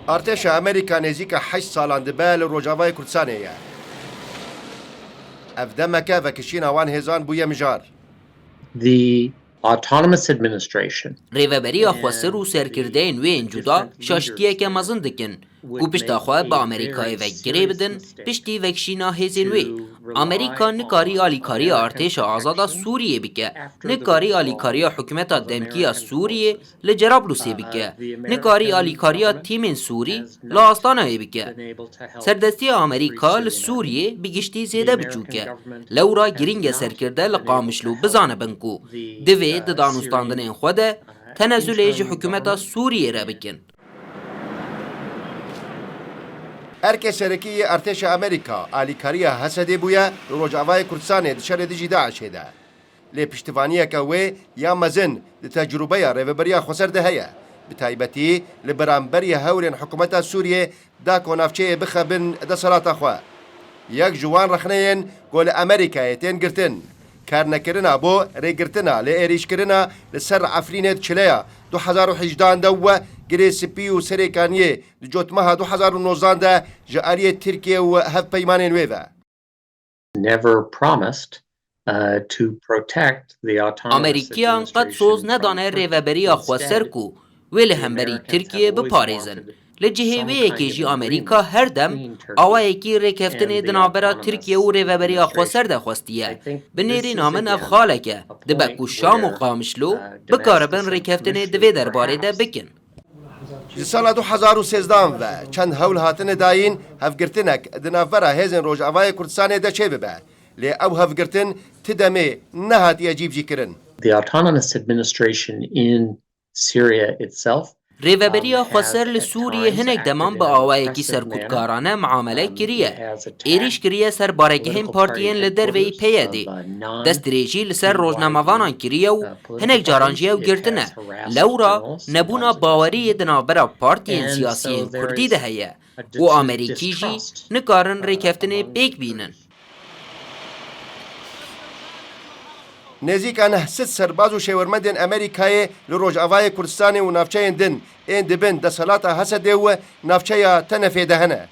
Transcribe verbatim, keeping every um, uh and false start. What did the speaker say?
Artêşa Amerîka nêzîka heşt salan dibe li Rojavayê Kurdistanê ye. Ev demeke vekişîna wan hêzan bûye mijar. The Autonomous Administration. Rêveberiya xweser û serkirdeyên wê yên cuda şaştiyeke mezin dikin ku pişta xwe bi Amerîkayê ve girê bidin piştî vekişîna hêzên wê. Amerîka nikarî alîkariya artêşa azada Sûriyê bike, nikarî alîkariya hikûmeta demkî ya Sûriyê li Cerablusê bike, nikarî alîkariya tîmên Sûrî li Astanayê bike. Serdestiya Amerîka li Sûriyê bi giştî zêde biçûk e. Lewra girîng e serkirde li Qamişlo bizanibin ku divê di danûstandinên xwe de tenezulê ji hikûmeta Sûriyê re bikin. Erkê serekî yê artêşa Amerîka alîkariya Hesedê bûye li Rojavayê Kurdistanê di şerê dijî DAIŞê de. Lê piştivaniyeke wê ya mezin di tecrûbeya Rêveberiya Xweser de heye, bi taybetî li beramberî hewlên hikûmeta Sûriyê da ku navçeyê bixe bin desthilata xwe. Yek ji wan rexneyên ku li Amerîkayê tên girtin, karnekirina bo rêgirtina li êrîşkirina li ser Efrînê di çileya du hezar û hejdehan de û Girê Spî û Serê Kaniyê di cotmeha du hezar û nozdan de ji aliyê Tirkiye û hevpeymanên wê ve. Never promised, uh, to protect the Autonomous Amerîkiyan qet soz nedane Rêveberiya Xweser ku wê li hemberî Tirkiyê biparêzin. Li cihê wê yekê jî Amerîka her dem awayekî rêkeftinê di navbera Tirkiye û Rêveberiya Xweser de xwestiye. Binêrîna min ev xalek e. Dibe ku Şam û Qamişlo bikaribin rêkeftinê di vê derbarê de bikin. Ji sala du hezar û sêzdehan ve çend hewl hatine dayîn hevgirtinek di navbera hêzên Rojavayê Kurdistanê de çêbibe. Lê ew hevgirtin ti demê nehatiye cîbicîkirin. The Autonomous Administration in Syria itself, Rêveberiya um, Xweser li Sûriyê hinek deman bi awayekî serkutkarane muamele kiriye. Êrîş kiriye ser baregehên partiyên li derveyî P Y D'ê. Destdirêjî li ser rojnamevanan kiriye û hinek caran jî ew girtine. Lewra nebûna baweriyê di navbera partiyên siyasiyên Kurdî de heye û Amerîkî jî nikarin rêkeftinê pêk bînin. Nêzîka neh sed serbaz û şêwirmendên Amerîkayê li Rojavayê Kurdistanê û navçeyên din ên di bin desthilata Hesedê û navçeya Tenefê de hene.